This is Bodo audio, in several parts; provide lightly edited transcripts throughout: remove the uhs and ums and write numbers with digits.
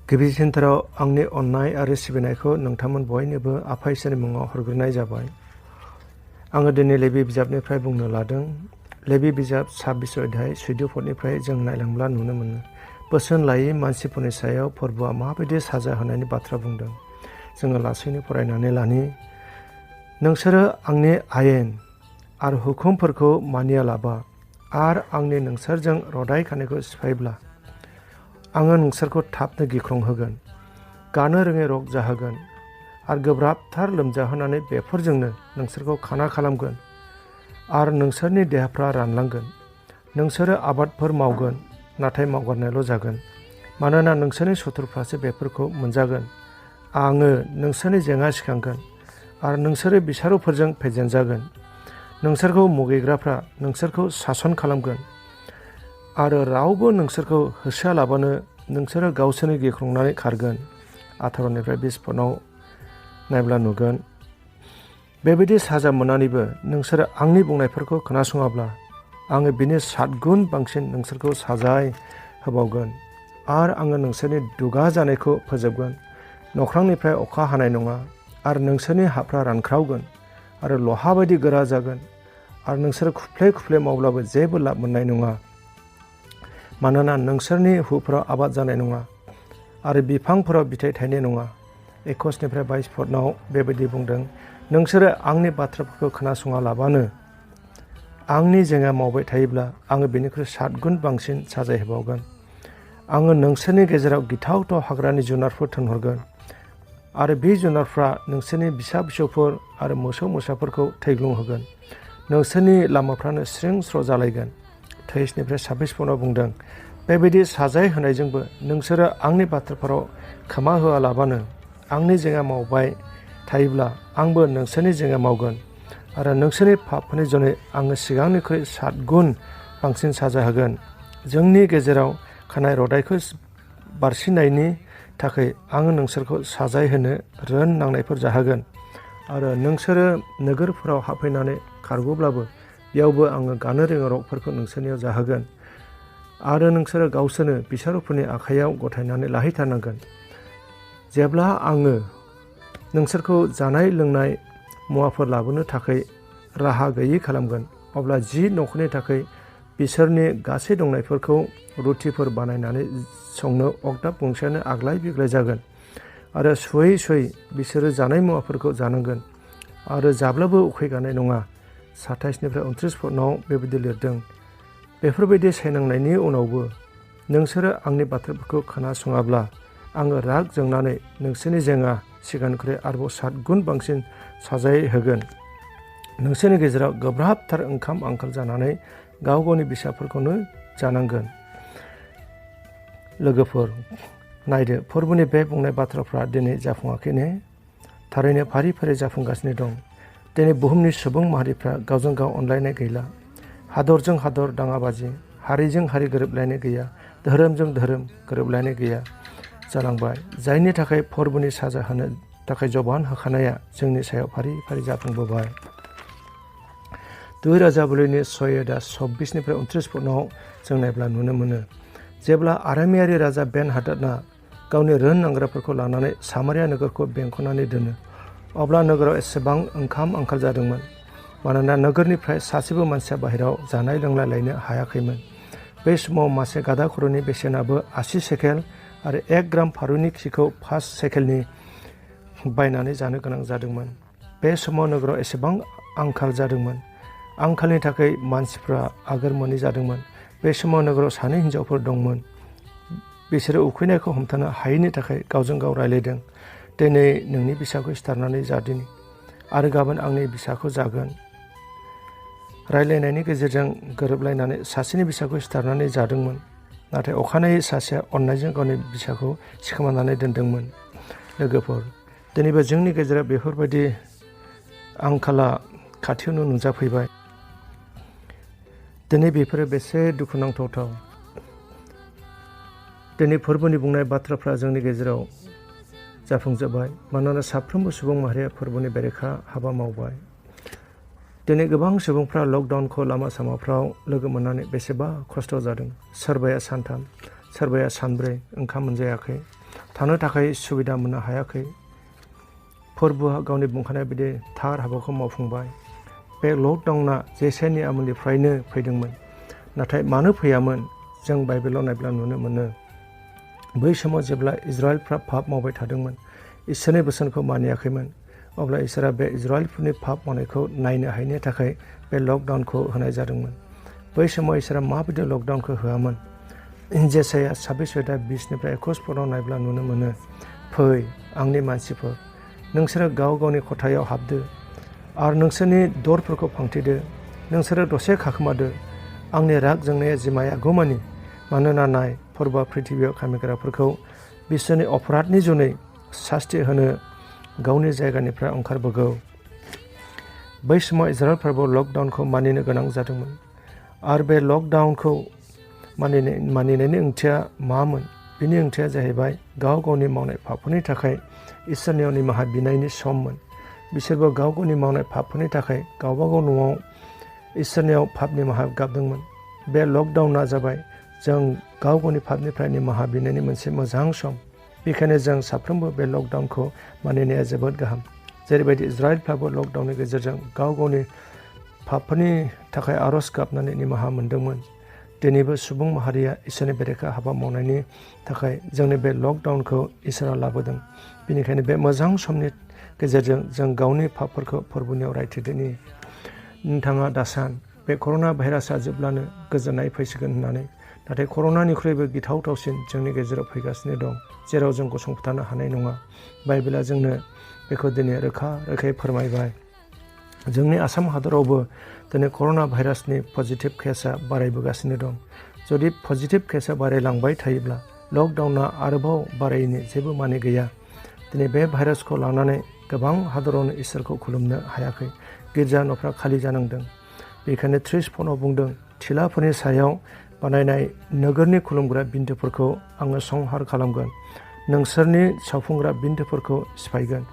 गिबिसिनथाराव आंनि अननाय आरो सिबिनायखौ नोंथांमोन बयनोबो आफा इसोरनि मुङाव हरग्रोनाय जाबाय। आङो दिनै लेबि बिजाबनिफ्राय बुंनो लादों। लेबि बिजाब 26 अध्याय 14 पदनिफ्राय जों नायलांब्ला नुनो मोनो बोसोन लायै मानसिफोरनि सायाव फोरबोआ माबायदि साजा होनायनि बाथ्रा बुंदों। जोङो लासैनो फरायनानै लानि। नोंसोरो आंनि आयेन आरो हुकुमफोरखौ मानियालाबा आरो आंनि नोंसोरजों रदाय खानायखौ सिफायब्ला आङो नोंसोरखौ थाबनो गिख्रंहोगोन, गानो रोङै रग जाहोगोन आरो गोब्राबथार लोमजाहोनानै बेफोरजोंनो नोंसोरखौ खाना खालामगोन आरो नोंसोरनि देहाफ्रा रानलांगोन। नोंसोरो आबादफोर मावगोन, नाथाय मावगारनायल' जागोन, मानोना नोंसोरनि सुथुरफ्रासो बेफोरखौ मोनजागोन। आङो नोंसोरनि जेंना सिखांगोन आरो नोंसोरो बिसारुफोरजों फेजेनजागोन। नोंसोरखौ मुगैग्राफ्रा नोंसोरखौ सासन खालामगोन आरो रावबो नोंसोरखौ होसोआलाबानो नोंसोरो गावसोरनि गिख्रंनानै खारगोन। 18निफ्राय 20 पदआव नायब्ला नुगोन बेबायदि साजा मोननानैबो नोंसोरो आंनि बुंनायफोरखौ खोनासङाब्ला आङो बिनि 7 गुन बांसिन नोंसोरखौ साजाय होबावगोन आरो आङो नोंसोरनि दुगा जानायखौ फोजोबगोन। नख्रांनिफ्राय अखा हानाय नङा आरो नोंसोरनि हाफ्रा रानख्रावगोन आरो लहा बायदि गोरा जागोन आरो नोंसोरो खुफ्ले खुफ्ले मावब्लाबो जेबो लाब मोननाय नङा, मानोना नोंसोरनि हुफोराव आबाद जानाय नङा आरो बिफांफोराव फिथाइ थायनाय नङा। 21निफ्राय 22 पदआव बेबायदि बुंदों, नोंसोरो आंनि बाथ्राफोरखौ खोनासङालाबानो आंनि जेंना मावबाय थायोब्ला आङो बेनिख्रुइ 7 गुन बांसिन साजाय होबावगोन। आङो नोंसोरनि गेजेराव गिथावथाव हाग्रानि जुनारफोर थिनहरगोन आरो बे जुनारफ्रा नोंसोरनि फिसा फिसौफोर आरो मोसौ मोसाफोरखौ थैग्लुंहोगोन। नोंसोरनि लामाफ्रानो स्रिं स्र' जालायगोन। 23निफ्राय 26 पदआव बुंदों, बेबायदि साजाय होनायजोंबो नोंसोरो आंनि बाथ्राफोराव खोमा होआलाबानो आंनि जेंना मावबाय थायोब्ला आंबो नोंसोरनि जेंना मावगोन आरो नोंसोरनि पापफोरनि जुनै आङो सिगांनिख्रुइ 7 गुन बांसिन साजा होगोन। जोंनि गेजेराव खानाय रदायखौ बारसिननायनि थाखाय आङो नोंसोरखौ साजाय होनो रोन नांनायफोर जाहोगोन आरो नोंसोरो नोगोरफोराव हाबफैनानै खारग'ब्लाबो बेयावबो आङो गानो रोङै रगफोरखौ नोंसोरनियाव जाहोगोन आरो नोंसोरो गावसोरनो बिसारुफोरनि आखाइयाव गथायनानै लाहैथारनांगोन। जेब्ला आङो नोंसोरखौ जानाय लोंनाय मुवाफोर लाबोनो थाखाय राहा गैयै खालामगोन, अब्ला 10 नखरनि थाखाय बिसोरनि गासै दंनायफोरखौ रुटिफोर बानायनानै संनो अगदाब गंसेयानो आग्लाय बिग्लाय जागोन आरो सुयै सुयै बिसोरो जानाय मुवाफोरखौ जानांगोन आरो जाब्लाबो उखैगानाय नङा। 27निफ्राय 29 पदआव बेबायदि लिरदों, बेफोरबायदि सायनांनायनि उनावबो नोंसोरो आंनि बाथ्राफोरखौ खोनासङाब्ला आङो राग जोंनानै नोंसोरनि जेंना सिगांनिख्रुइ आरोबाव 7 गुन बांसिन साजाय होगोन। नोंसोरनि गेजेराव गोब्राबथार ओंखाम आंखाल जानानै गाव गावनि फिसाफोरखौनो जानांगोन। लोगोफोर, नायदो, फोरबोनि बे बुंनाय बाथ्राफ्रा दिनै जाफुङाखै ने? थारैनो फारि फारि जाफुंगासिनो दं। दिनै बुहुमनि सुबुं माहारिफ्रा गावजों गाव अनलायनाय गैला। हादरजों हादर दाङाबाजि, हारिजों हारि गोरोबलायनाय गैया, धोरोमजों धोरोम गोरोबलायनाय गैया जालांबाय, जायनि थाखाय फोरबोनि साजा होनो थाखाय जबान होखानाया जोंनि सायाव फारि फारि जाफुंबोबाय। 2 राजाबलिनि 6:26निफ्राय 29 पदआव जों नायब्ला नुनो मोनो, जेब्ला आरामियारि राजा बेन हादोदआ गावनि रोन नांग्राफोरखौ लानानै सामारिया नोगोरखौ बेंखननानै दोनो, अब्ला नोगोराव एसेबां ओंखाम आंखाल जादोंमोन, मानोना नोगोरनिफ्राय सासेबो मानसिया बाहेरायाव जानाय लोंनाय लायनो हायाखैमोन। बे समाव मासे गादा खर'नि बेसेनाबो 80 सेकेल आरो 1 ग्राम फारौनि खिखौ 5 सेकेलनि बायनानै जानो गोनां जादोंमोन। बे समाव नोगोराव एसेबां आंखाल जादोंमोन, आंखालनि थाखाय मानसिफ्रा आगोर मोनै जादोंमोन। बे समाव नोगोराव 2 हिनजावफोर दंमोन, बिसोरो उखैनायखौ हमथानो हायैनि थाखाय गावजों गाव रायलायदों, दिनै नोंनि फिसाखौ सिथारनानै जादिनि आरो गाबोन आंनि फिसाखौ जागोन। रायलायनायनि गेजेरजों गोरोबलायनानै सासेनि फिसाखौ सिथारनानै जादोंमोन, नाथाय अखानायै सासेया अननायजों गावनि फिसाखौ सिखोमानानै दोनदोंमोन। लोगोफोर, दिनैबो जोंनि गेजेराव बेफोरबायदि आंखाला खाथियावनो नुजाफैबाय। दिनै बेफोरो बेसे दुखुनांथाव। दिनै फोरबोनि बुंनाय बाथ्राफ्रा जोंनि गेजेराव जाफुंजोब्बाय, मानोना साफ्रोमबो सुबुं माहारिया फोरबोनि बेरेखा हाबा मावबाय। दिनै गोबां सुबुंफ्रा लकडाउनखौ लामा सामाफ्राव लोगो मोननानै बेसेबा खस्थ' जादों। सोरबाया सानथाम, सोरबाया सानब्रै ओंखाम मोनजायाखै, थानो थाखाय सुबिदा मोननो हायाखै। फोरबोआ गावनि बुंखानाय बायदि थार हाबाखौ मावफुंबाय। बे लकडाउना जेसेनि आमोलनिफ्रायनो फैदोंमोन, नाथाय मानो फैयामोन जों बाइबेलाव नायब्ला नुनो मोनो। बै समाव जेब्ला इजराइलफ्रा पाप मावबाय थादोंमोन, इसोरनि बोसोनखौ मानियाखैमोन, अब्ला इसोरा बे इजराइलफोरनि पाप मावनायखौ नायनो हायैनि थाखाय बे लकडाउनखौ होनाय जादोंमोन। बै समाव इसोरा माबायदि लकडाउनखौ होआमोन? जेसाया 26:20 21 नायब्ला नुनो मोनो, फै आंनि मानसिफोर, नोंसोरो गाव गावनि खथायाव हाबदो आरो नोंसोरनि दरफोरखौ फांथेदो, नोंसोरो दसे खाखोमादो, आंनि राग जोंनाया जिमायागौमानि। मानोना नाय, फोरबोआ पृथिबियाव खामिग्राफोरखौ बिसोरनि अपराधनि जुनै सास्ति होनो गावनि जायगानिफ्राय ओंखारबोगौ। बै समाव इजराइलफोराबो लकडाउनखौ मानिनो गोनां जादोंमोन। आरो बे लकडाउनखौ मानिनायनि ओंथिया मामोन? बिनि ओंथिया जाहैबाय गाव गावनि मावनाय पापफोरनि थाखाय इसोरनियाव निमाहा बिनायनि सममोन। बिसोरबो गाव गावनि मावनाय पापफोरनि थाखाय गावबागाव न'आव इसोरनियाव पाप निमाहा गाबदोंमोन। बे लकडाउना जाबाय जों गाव गावनि पापनिफ्राय निमाहा बिनायनि मोनसे मोजां सम। बेखायनो जों साफ्रोमबो बे लकडाउनखौ मानिनाया जोबोद गाहाम। जेरैबायदि इजराइलफ्राबो लकडाउननि गेजेरजों गाव गावनि पापफोरनि थाखाय आर'ज गाबनानै निमाहा मोनदोंमोन। दिनैबो सुबुं माहारिया इसोरनि बेरेखा हाबा मावनायनि थाखाय जोंनि बे लकडाउनखौ इसोरा लाबोदों। बेनिखायनो बे मोजां समनि गेजेरजों जों गावनि पापफोरखौ फोरबोनियाव रायथिदोनि। नोंथाङा दासान बे कर'ना भाइरासआ जोबब्लानो गोजोननाय फैसिगोन होननानै, नाथाय कर'नानिख्रुइबो गिथावथावसिन जोंनि गेजेराव फैगासिनो दं, जेराव जों गसंथानो हानाय नङा। बाइबेला जोंनो बेखौ दिनै रोखा रोखायै फोरमायबाय। जोंनि आसाम हादरावबो दिनै कर'ना भाइरासनि पजिटिभ केसआ बारायबोगासिनो दं। जुदि पजिटिभ केसआ बारायलांबाय थायोब्ला लकडाउना आरोबाव बारायनो जेबो माने गैया। दिनै बे भाइरासखौ लानानै गोबां हादरावनो इसोरखौ खुलुमनो हायाखै। गिर्जा न'फ्रा खालि जानांदों। बेखायनो 30 बुंदों, थिलाफोरनि सायाव बानायनाय नोगोरनि खुलुमग्रा बिन्दोफोरखौ आङो संहार खालामगोन, नोंसोरनि सावफुंग्रा बिन्दोफोरखौ सिफायगोन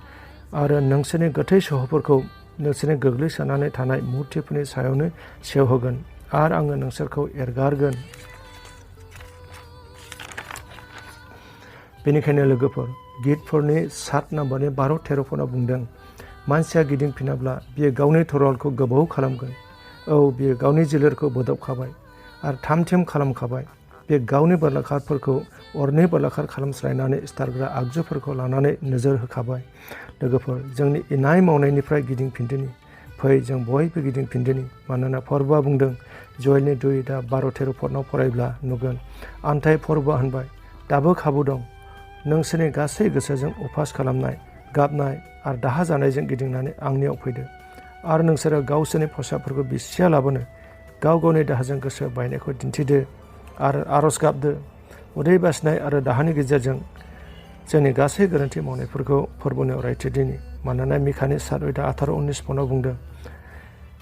आरो नोंसोरनि गोथै सह'फोरखौ नोंसोरनि गोग्लैसोनानै थानाय मुर्तिफोरनि सायावनो सेवहोगोन आरो आङो नोंसोरखौ एरगारगोन। बेनिखायनो लोगोफोर, गितफोरनि 7 नाम्बारनि 12-13 बुंदों, मानसिया गिदिंफिनाब्ला बियो गावनि थरवालखौ गोबाव खालामगोन। औ, बियो गावनि जिलोरखौ बोदबखाबाय आरो थामथिम खालामखाबाय। बे गावनि बोरलाखारफोरखौ अरनि बोरलाखार खालामस्रायनानै सिथारग्रा आगजुफोरखौ लानानै नोजोर होखाबाय। लोगोफोर, जोंनि इनाय मावनायनिफ्राय गिदिंफिनदोनि। फै जों बयबो गिदिंफिनदोनि। मानोना फोरबोआ बुंदों, जयेलनि 2:12-13 फरायब्ला नुगोन, आन्थाय फोरबोआ होनबाय, दाबो खाबु दं। नोंसोरनि गासै गोसोजों उपास खालामनाय, गाबनाय आरो दाहा जानायजों गिदिंनानै आंनियाव फैदो आरो नोंसोरो गावसोरनि फसाफोरखौ बिसिया लाबोनो गाव गावनि दाहाजों गोसो बायनायखौ दिन्थिदो आरो आर'ज गाबदो। उदै बासिनाय आरो दाहानि गेजेरजों जोंनि गासै गोरोन्थि मावनायफोरखौ फोरबोनियाव रायथिदोनि। मानोना मिखानि 7:18-19 बुंदों,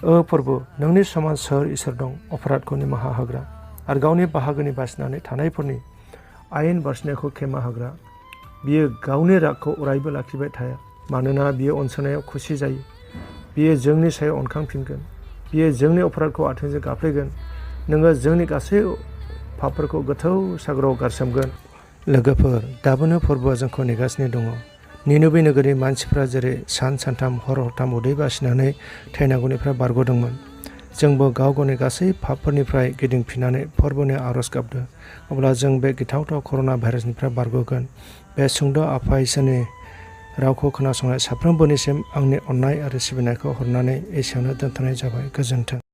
ओ फोरबो, नोंनि समान सोर इसोर दं अपराधखौ निमाहा होग्रा आरो गावनि बाहागोनि बासिनानै थानायफोरनि आयेन बारसिनायखौ खेमा होग्रा। बियो गावनि रागखौ अरायबो लाखिबाय थाया, मानोना बियो अनसायनायाव खुसि जायो। बियो जोंनि सायाव अनखांफिनगोन। बियो जोंनि अपराधखौ आथिंजों गाफ्लेगोन। नोङो जोंनि गासै पापफोरखौ गोथौ सागराव गारसोमगोन। लोगोफोर, दाबोनो फोरबोआ जोंखौ नेगासिनो दङ। निनबे नोगोरनि मानसिफ्रा जेरै सानथाम हर हरथाम उदै बासिनानै थैनांगौनिफ्राय बारग'दोंमोन, जोंबो गाव गावनि गासै पापफोरनिफ्राय गिदिंफिननानै फोरबोनि आर'ज गाबदो। अब्ला जों बे गिथावथाव कर'ना भाइरासनिफ्राय बारग'गोन। बे सुंद' आफा इसोरनि रावखौ खोनासंनाय साफ्रोमबोनिसिम आंनि अननाय आरो सिबिनायखौ हरनानै एसेयावनो दोनथ'नाय जाबाय। गोजोन्थों।